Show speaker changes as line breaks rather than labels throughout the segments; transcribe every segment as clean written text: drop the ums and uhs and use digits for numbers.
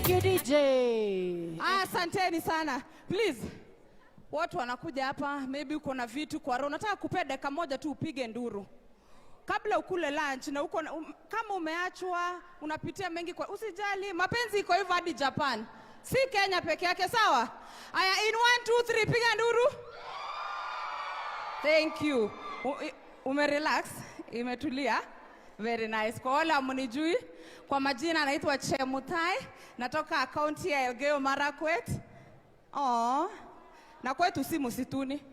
Thank you, DJ.
Asanteni sana. Please. Watu wanakuja hapa, maybe uko na vitu kwa roho. Nataka kupea dakika moja tu upige nduru kabla ukule lunch na uko kama umeachwa, unapitia mengi kwa, usijali, mapenzi iko hivyo hadi Japan, si Kenya peke yake, sawa? Aya, in one, two, three, piga nduru. Thank you. Umerelax, imetulia. Very nice. Kwa wale hamnijui, kwa majina naitwa Chemutai, natoka kaunti ya Elgeyo Marakwet. Oh. Na kwetu si msituni.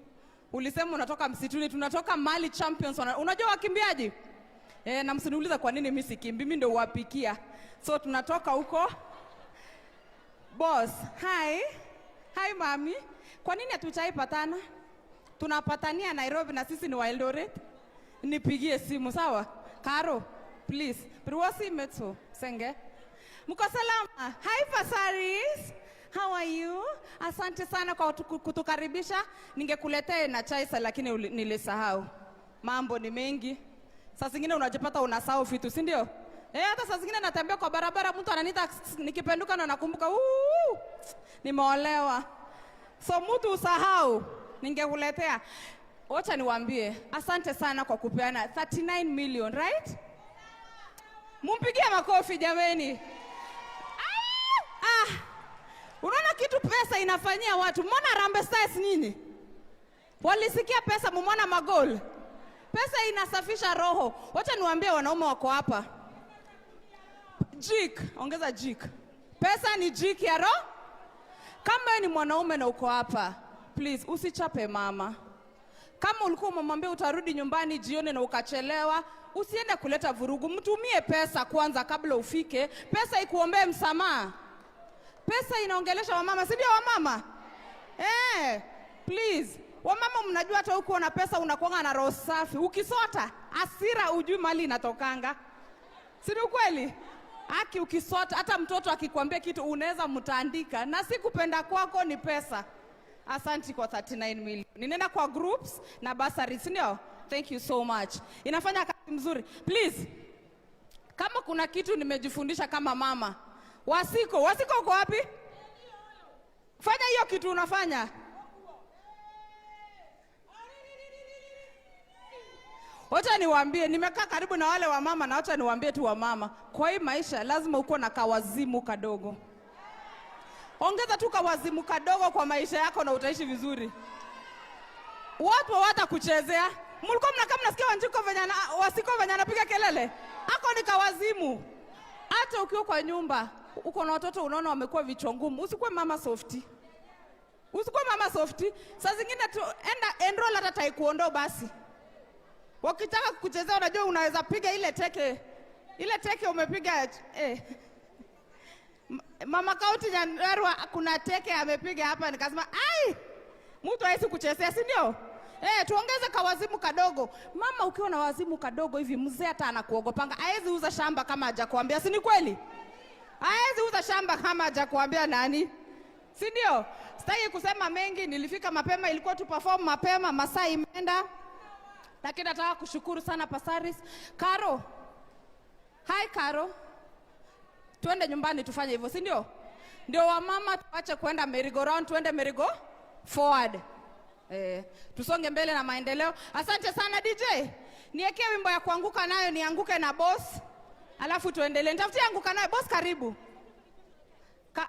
Ulisema unatoka msituni, tunatoka Mali Champions. Unajua wakimbiaji? Eh, na msiniuliza kwa nini mimi sikimbi, mimi ndio huwapikia. So tunatoka huko. Boss, hi. Hi mami. Kwa nini hatujaipatana? Tunapatania Nairobi na sisi ni wa Eldoret. Nipigie simu sawa? Karo, please. Ruosi metso senge. Mko salama? Hi Pasaris. How are you? Asante sana kwa kutukaribisha. Ningekuletea na chai sa lakini nilisahau. Mambo ni mengi. Saa zingine unajipata unasahau vitu, si ndio? Eh, hata saa zingine natembea kwa barabara mtu ananiita nikipenduka na nakumbuka, "Uu, nimeolewa." So mtu usahau, ningekuletea. Wacha niwaambie, asante sana kwa kupeana 39 million, right? Mumpigie makofi jameni. Ah, ah. Unaona kitu pesa inafanyia watu. Mbona Harambee Stars nyinyi? Walisikia pesa, mumona magol. Pesa inasafisha roho. Wacha niwaambie wanaume wako hapa. Jik, ongeza jik. Pesa ni jik ya roho. Kama wewe ni mwanaume na uko hapa, please usichape mama. Kama ulikuwa umemwambia utarudi nyumbani jioni na ukachelewa, usiende kuleta vurugu. Mtumie pesa kwanza kabla ufike. Pesa ikuombee msamaha. Pesa inaongelesha wamama, si ndio wamama? Eh, please. Wamama mnajua hata ukiwa na pesa unakuanga na roho safi. Ukisota, hasira ujui mali inatokanga. Si ni ukweli? Haki ukisota, hata mtoto akikwambia kitu unaweza mtandika, na si kupenda kwako ni pesa. Asante kwa 39 million. Ninaenda kwa groups na bursary, si ndio? Thank you so much. Inafanya kazi mzuri. Please, kama kuna kitu nimejifundisha kama mama, Wasiko, Wasiko uko wapi? Fanya hiyo kitu unafanya. Wacha niwaambie, nimekaa karibu na wale wamama na wacha niwaambie tu wamama, kwa hii maisha lazima uko na kawazimu kadogo. Ongeza tu kawazimu kadogo kwa maisha yako na utaishi vizuri. Watu hawatakuchezea. Mlikuwa mnakaa mnasikia Wanjiko venye Wasiko venye anapiga kelele. Ako ni kawazimu. Hata ukiwa kwa nyumba, uko na watoto unaona wamekuwa vichwa ngumu, usikuwe mama softi. Usikuwe mama softi. Saa zingine tu enda enroll hata taekwondo basi. Wakitaka kukuchezea unajua unaweza piga ile teke. Ile teke umepiga eh. Mama Kaunti Nyandarua kuna teke amepiga hapa nikasema ai, mtu hawezi kuchezea, si ndio? Eh, tuongeze kawazimu kadogo. Mama ukiwa na wazimu kadogo hivi mzee hata anakuogopanga. Haezi uza shamba kama hajakuambia, si ni kweli? Haezi uza shamba kama hajakuambia nani? Si ndio? Sitaki kusema mengi, nilifika mapema, ilikuwa tu perform mapema, masaa imeenda. Lakini nataka kushukuru sana Pasaris. Karo. Hi Karo. Tuende nyumbani tufanye hivyo, si ndio? Ndio wamama tuache kwenda merry go round, tuende merry go forward. Tusonge mbele na maendeleo. Asante sana DJ. Niekee wimbo ya kuanguka nayo, nianguke na boss. Alafu tuendelee. Nitafutie anguka nayo boss, karibu.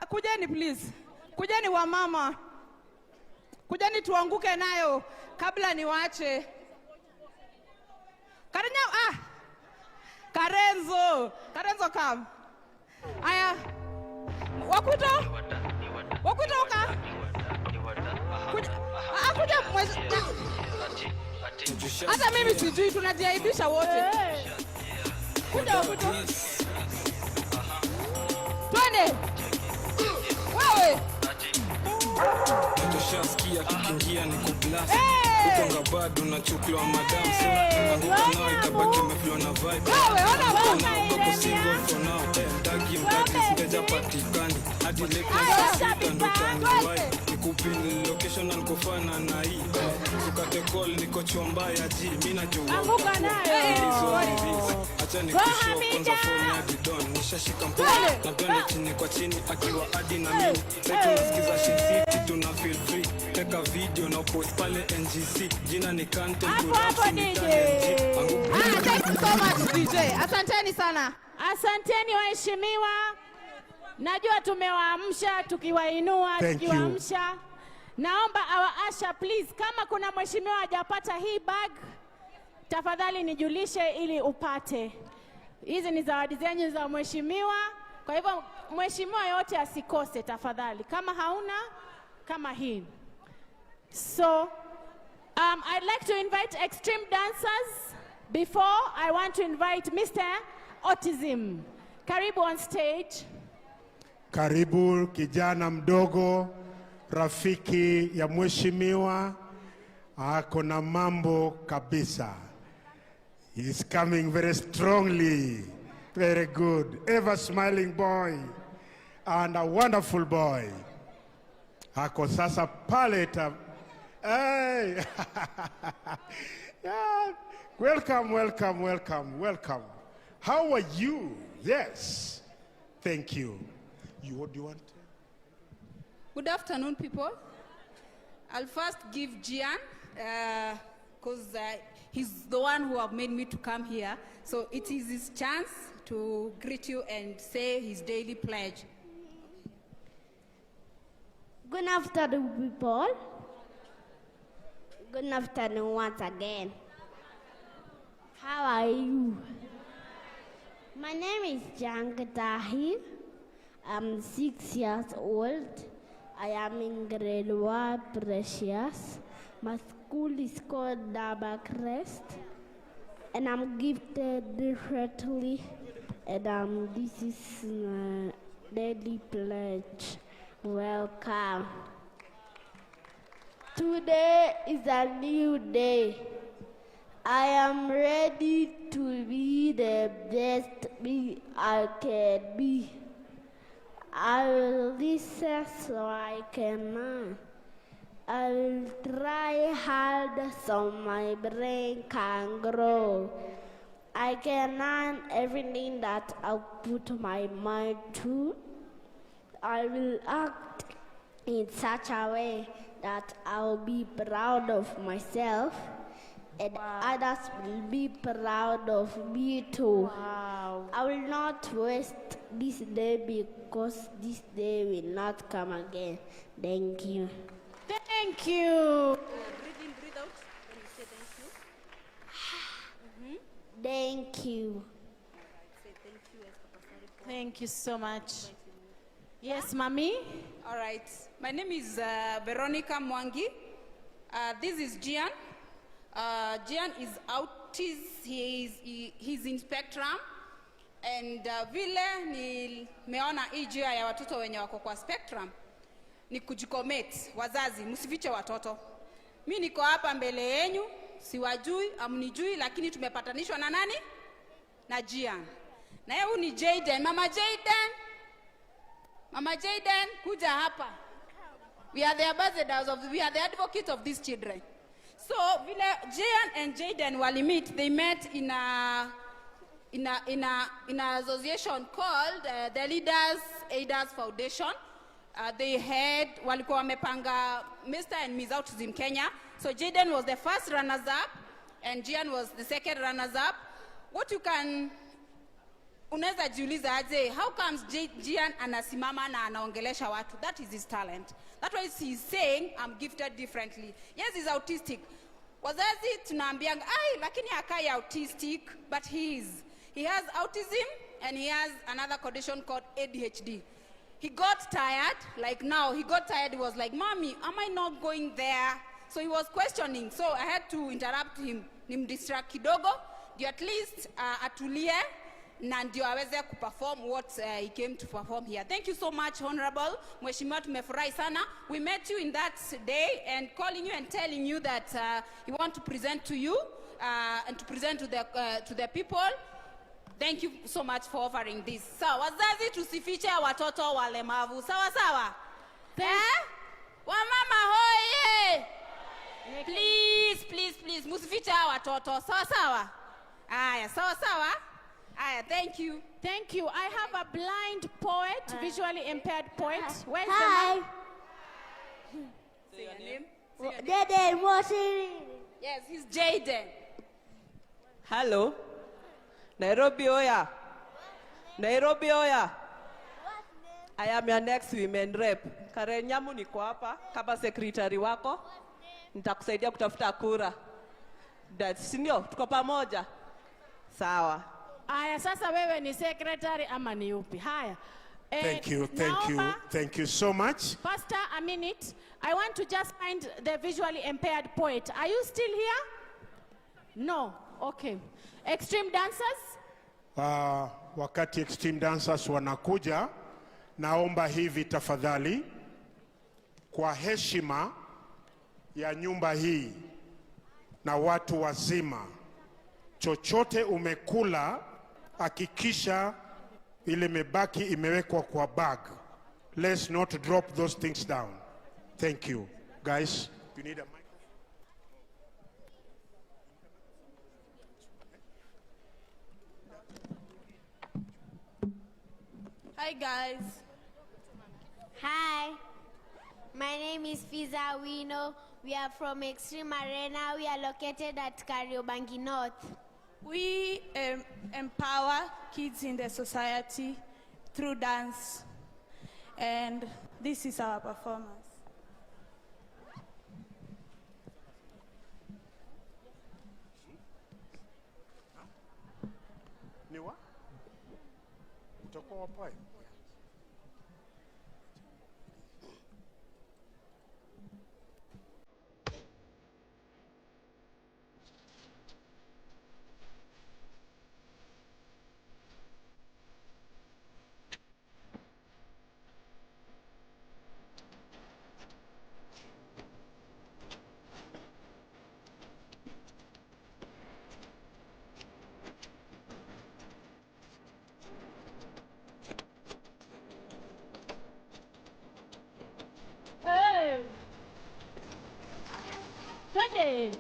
Kujeni please. Kujeni wamama. Kujeni tuanguke nayo kabla niwaache. Karenya, ah. Karenzo. Karenzo come. Aya. Wakuto? Wakuto uka? Kuja, ah, kuja mwezi. Hata mimi sijui, tunajiaibisha wote. Kuja Wakuto. Twende. Wewe.
Tushasikia kikiingia ni kublast.
Hey!
Uko bado na chuklo wa madam. Anguka nao itabaki umeflow na vibe.
Wewe, ona
Anguka
wewe.
nao bako single for now. Mtagi, mtagi, mteja patikani. Hadi late night
Aya.
saa sita ndo tani vibe. Nikupin location na nikofana na hii. Ukate call niko chomba ya G. Mimi najua
Anguka
utakuwa.
nayo.
It is what it is. Acha nikushow kwanza phone ya Didon. Nisha Ashashika mpuni na twende chini kwa chini akiwa adi na mimi. Sai tunasikiza Shin City, tuna feel free. Teka video na post pale NGC. Jina ni Kante.
Hapo hapo, DJ.
Ah, thank you so much, DJ. Asanteni sana.
Asanteni waheshimiwa, najua tumewaamsha tukiwainua,
Thank you.
Tukiwaamsha. Naomba our usher please, kama kuna mheshimiwa hajapata hii bag, tafadhali nijulishe ili upate. Hizi ni zawadi zenyu za mheshimiwa, kwa hivyo mheshimiwa yote asikose tafadhali, kama hauna kama hii. So I'd like to invite extreme dancers. Before, I want to invite Mr. Autism. Karibu on stage.
Karibu kijana mdogo, rafiki ya mheshimiwa, ako na mambo kabisa. He's coming very strongly. Very good. Ever smiling boy and a wonderful boy. Ako sasa pale ta. Hey. Yeah. Welcome, welcome, welcome, welcome. How are you? Yes. Thank you. You, what do you want?
Good afternoon, people. I'll first give Gian, because he's the one who have made me to come here. So it is his chance to greet you and say his daily pledge.
Good afternoon, people. Good afternoon once again. How are you? My name is Jan Tahir. I'm 6 years old. I am in grade 1, Precious. My school is called Daba Crest. And I'm gifted differently. And this is my daily pledge. Welcome. Today is a new day. I am ready to be the best me I can be. I will listen so I can learn. I will try hard so my brain can grow. I can learn everything that I put my mind to. I will act in such a way that I'll be proud of myself and others will be proud of me too.
Wow.
I will not waste this day because this day will not come again. Thank you.
Thank you.
Breathe in, breathe out. When you say thank you.
Thank you.
Thank you so much. Yes, Mami.
All right. My name is Veronica Mwangi. This is Gian. Gian is autism. He's in spectrum. And vile nimeona hii njia ya watoto wenye wako kwa spectrum ni kujicommit. Wazazi, msifiche watoto. Mi niko hapa mbele yenyu, siwajui, amnijui, lakini tumepatanishwa na nani? Na Gian. Na yeye huyu ni Jaden. Mama Jaden. Mama Jaden, kuja hapa. We are the ambassadors of, we are the advocates of these children. So vile Gian and Jaden wali meet, they met in a association called the Leaders Aiders Foundation. They had walikuwa wamepanga Mr. and Ms. Autism Kenya. So Jaden was the first runners up and Gian was the second runners up. What you can unaweza jiuliza aje, how comes Gian anasimama na anaongelesha watu? That is his talent. That why he's saying, "I'm gifted differently." Yes, he's autistic. Wazazi tunaambianga, "Ai, lakini akai autistic," but he is. He has autism and he has another condition called ADHD. He got tired, like now, he got tired. He was like, "Mommy, am I not going there?" So he was questioning. So I had to interrupt him, nimdistract kidogo, ndio at least atulie na ndio aweze kuperform what he came to perform here. Thank you so much, Honorable Mheshimiwa, tumefurahi sana. We met you in that day and calling you and telling you that we want to present to you and to present to the people. Thank you so much for offering this. Sawa, wazazi tusifiche watoto walemavu. Sawa sawa. Eh? Wamama hoye! Please, please, please, msifiche hawa watoto. Sawa sawa. Aya, sawa sawa. Aya, thank you.
Thank you. I have a blind poet, visually impaired poet. Where's the
Hi.
man?
Say your name. Say your name.
Dede Mosiri.
Yes, he's Jaden.
Hello. Nairobi oya. Nairobi oya. I am your next women rep. Karen Nyamu niko hapa kama secretary wako. Nitakusaidia kutafuta kura. Si ndio? Tuko pamoja. Sawa.
Aya, sasa wewe ni secretary ama ni upi? Haya.
Thank you, thank you,
Naomba-
thank you so much.
Pastor, a minute. I want to just find the visually impaired poet. Are you still here? No. Okay. Extreme dancers?
Wakati Extreme Dancers wanakuja, naomba hivi tafadhali, kwa heshima ya nyumba hii na watu wazima, chochote umekula hakikisha ile mebaki imewekwa kwa bag. Let's not drop those things down. Thank you. Guys, you need a mic?
Hi guys.
Hi. My name is Fiza Wino. We are from Extreme Arena. We are located at Kariobangi North.
We empower kids in the society through dance. And this is our performance.
Ni wa? Utakuwa wapai?
Hey. Twende.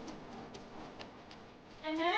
Ehe.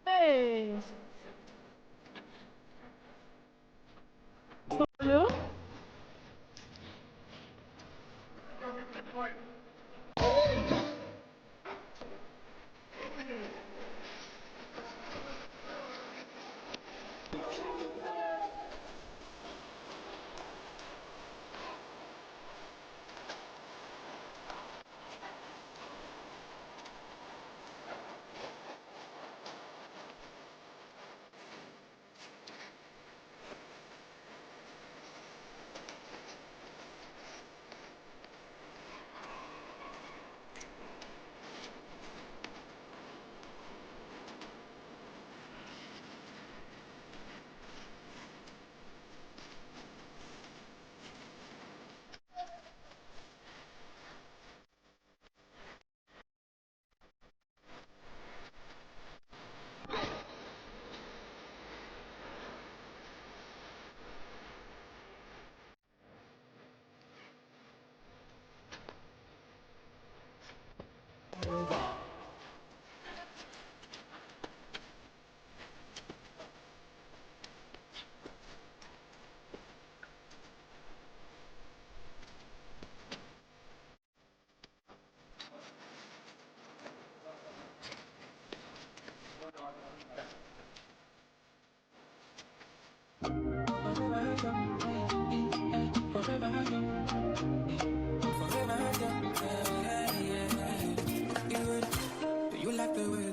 Hey. Hello?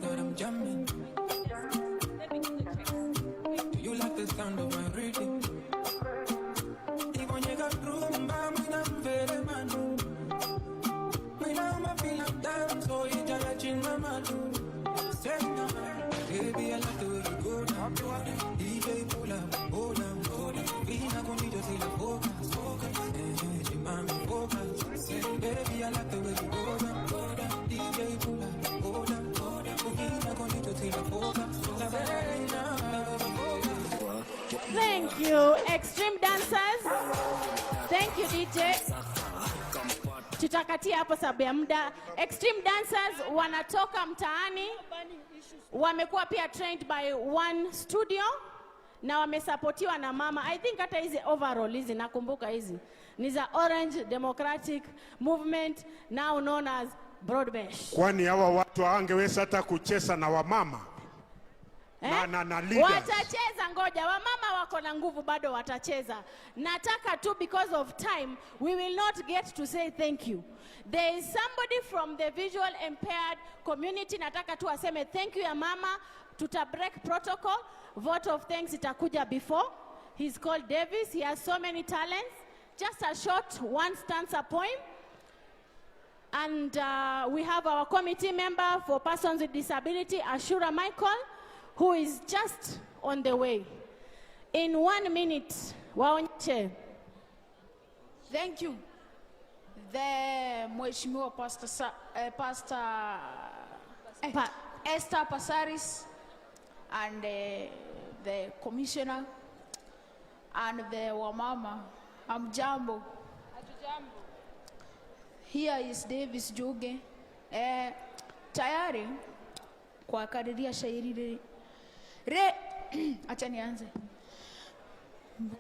that I'm jamming? Do you like the sound of my rhythm? Ibonyeka rumba, mwina mvele manu. Mwina mafeel I'm down, so ijala chima manu. Say no, baby, I like the way you go down. DJ pull up, hold up, hold up. Vina conmigo si la focus, focus. Eh, chimami, focus. Say, baby, I like the way you go down, go down. DJ pull up, hold up, hold up. Vina conmigo si la focus, focus.
Thank you, Extreme Dancers. Thank you, DJ. Tutakatia hapo sababu ya muda. Extreme Dancers wanatoka mtaani, wamekuwa pia trained by one studio na wamesapotiwa na mama. I think hata hizi overall hizi, nakumbuka hizi ni za Orange Democratic Movement, now known as Broadbeach.
Kwani hawa watu hawangeweza hata kucheza na wamama na leaders?
Watacheza, ngoja, wamama wako na nguvu bado watacheza. Nataka tu, because of time, we will not get to say thank you. There is somebody from the visual impaired community, nataka tu aseme thank you ya mama, tuta break protocol, vote of thanks itakuja before. He's called Davis, he has so many talents. Just a short one stanza poem. And we have our committee member for persons with disability, Ashura Michael, who is just on the way. In one minute, waonyeshe.
Thank you. The Mheshimiwa Pastor, Pastor Esther Passaris and the commissioner and the wamama. Hamjambo. Here is Davis Juge. Tayari kwa kadiria shairi re, acha nianze.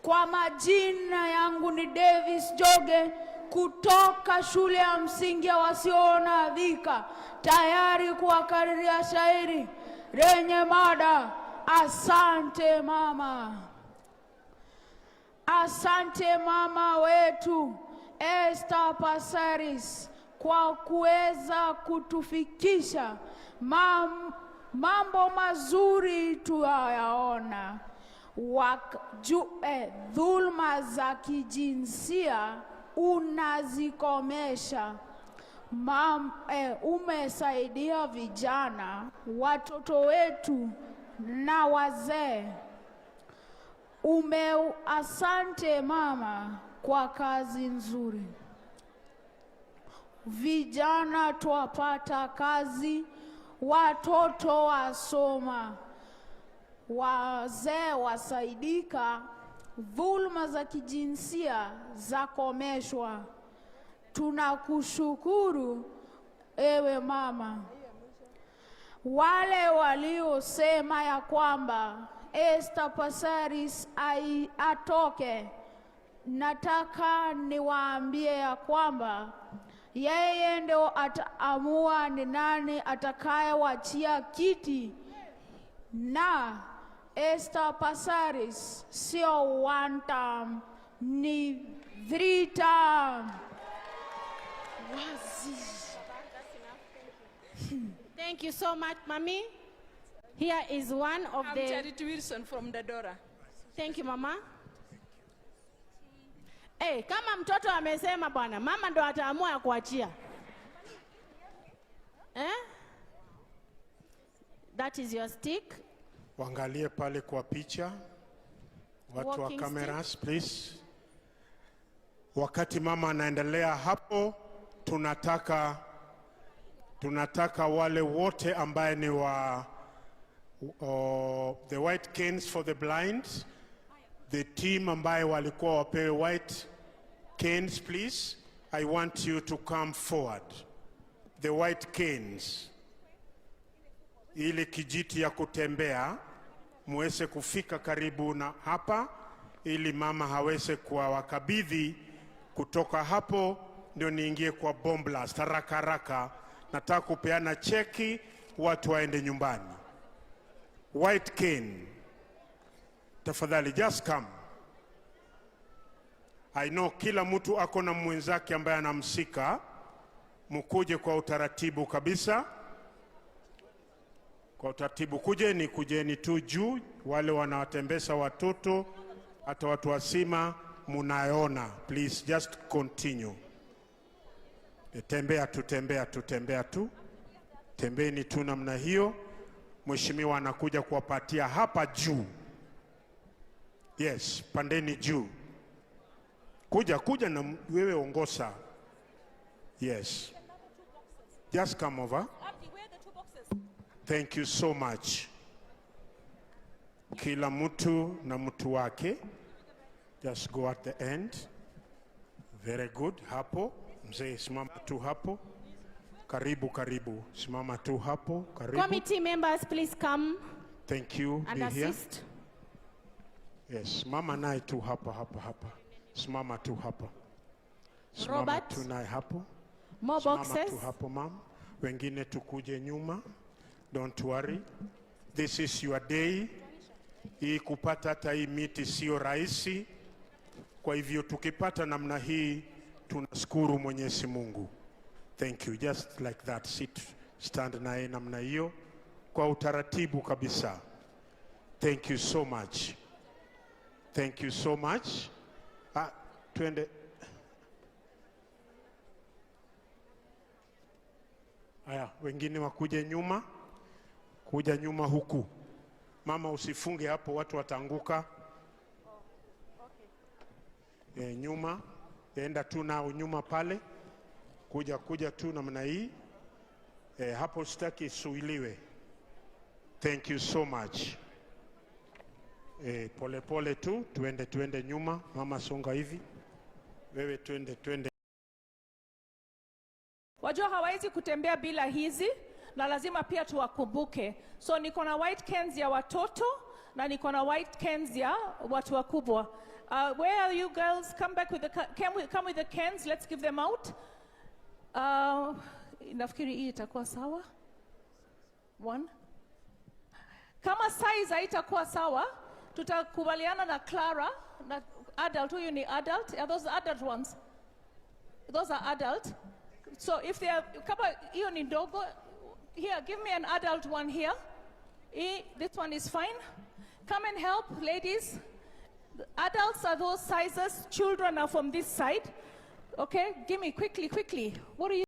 Kwa majina yangu ni Davis Joge kutoka shule ya msingi ya wasioona Thika, tayari kuwakariria shairi lenye mada "Asante Mama". Asante mama wetu Esther Passaris kwa kuweza kutufikisha mambo mazuri tuyaona. Dhulma za kijinsia unazikomesha. Umesaidia vijana, watoto wetu na wazee. Asante mama kwa kazi nzuri. Vijana twapata kazi, watoto wasoma, wazee wasaidika, dhulma za kijinsia zakomeshwa. Tunakushukuru ewe mama. Wale waliosema ya kwamba Esther Passaris atoke, nataka niwaambie ya kwamba yeye ndio ataamua ni nani atakayewachia kiti, na Esther Passaris sio one term, ni three term. Wazi.
Thank you so much, Mami. Here is one of
I'm
the
Charity Wilson from Dandora.
Thank you, Mama. Hey, kama mtoto amesema bwana, mama ndo ataamua ya kuachia. Eh? That is your stick.
Waangalie pale kwa picha, watu wa
Walking
cameras, please. Wakati mama anaendelea hapo, tunataka wale wote ambaye ni wa the white canes for the blind, the team ambaye walikuwa wapewe white canes, please. I want you to come forward. The white canes, ili kijiti ya kutembea muweze kufika karibu na hapa, ili mama haweze kuwakabidhi. Kutoka hapo ndio niingie kwa bomb blast haraka haraka. Nataka kupeana cheki, watu waende nyumbani. White cane, tafadhali just come. I know kila mtu ako na mwenzake ambaye anamsika, mukuje kwa utaratibu kabisa. Kwa utaratibu, kujeni, kujeni tu juu, wale wanawatembesha watoto, hata watu wazima munaona. Please just continue. Tembea tu, tembea tu, tembea tu, tembeni tu namna hiyo. Mheshimiwa anakuja kuwapatia hapa juu. Yes, pandeni juu. Kuja, kuja na wewe ongoza. Yes. Just come over. Thank you so much. Kila mtu na mtu wake. Just go at the end. Very good. Hapo. Mzee, simama tu hapo. Karibu, karibu. Simama tu hapo. Karibu.
Committee members, please come
Thank you.
and
Be here.
Assist.
Yes, simama naye tu hapa hapa hapa. Simama tu hapa. Simama
Robert.
Tu naye hapo.
More
Simama
boxes.
Tu hapo, ma'am. Wengine tukuje nyuma. Don't worry. This is your day. Hii kupata hata hii miti sio rahisi. Kwa hivyo tukipata namna hii tunashukuru Mwenyezi Mungu. Thank you. Just like that. Sit, stand naye namna hiyo kwa utaratibu kabisa. Thank you so much. Thank you so much. Ah, twende. Haya, wengine wakuje nyuma, kuja nyuma huku. Mama, usifunge hapo, watu wataanguka. E, nyuma, enda tu nao nyuma pale, kuja kuja tu namna hii. E, hapo sitaki isuiliwe. Thank you so much. E, pole pole tu, tuende tuende nyuma. Mama, songa hivi, wewe twende twende.
Wajua hawawezi kutembea bila hizi na lazima pia tuwakumbuke. So niko na white canes ya watoto na niko na white canes ya watu wakubwa. Where are you girls? Come back with the come with the cans. Let's give them out. Nafikiri hii itakuwa sawa. One. Kama size haitakuwa sawa, tutakubaliana na Clara na adult. Huyu ni adult. Are those adult ones? Those are adult. So if they are, kama hiyo ni ndogo, here, give me an adult one here. This one is fine. Come and help, ladies. The adults are those sizes. Children are from this side. Okay, give me quickly, quickly. What are you?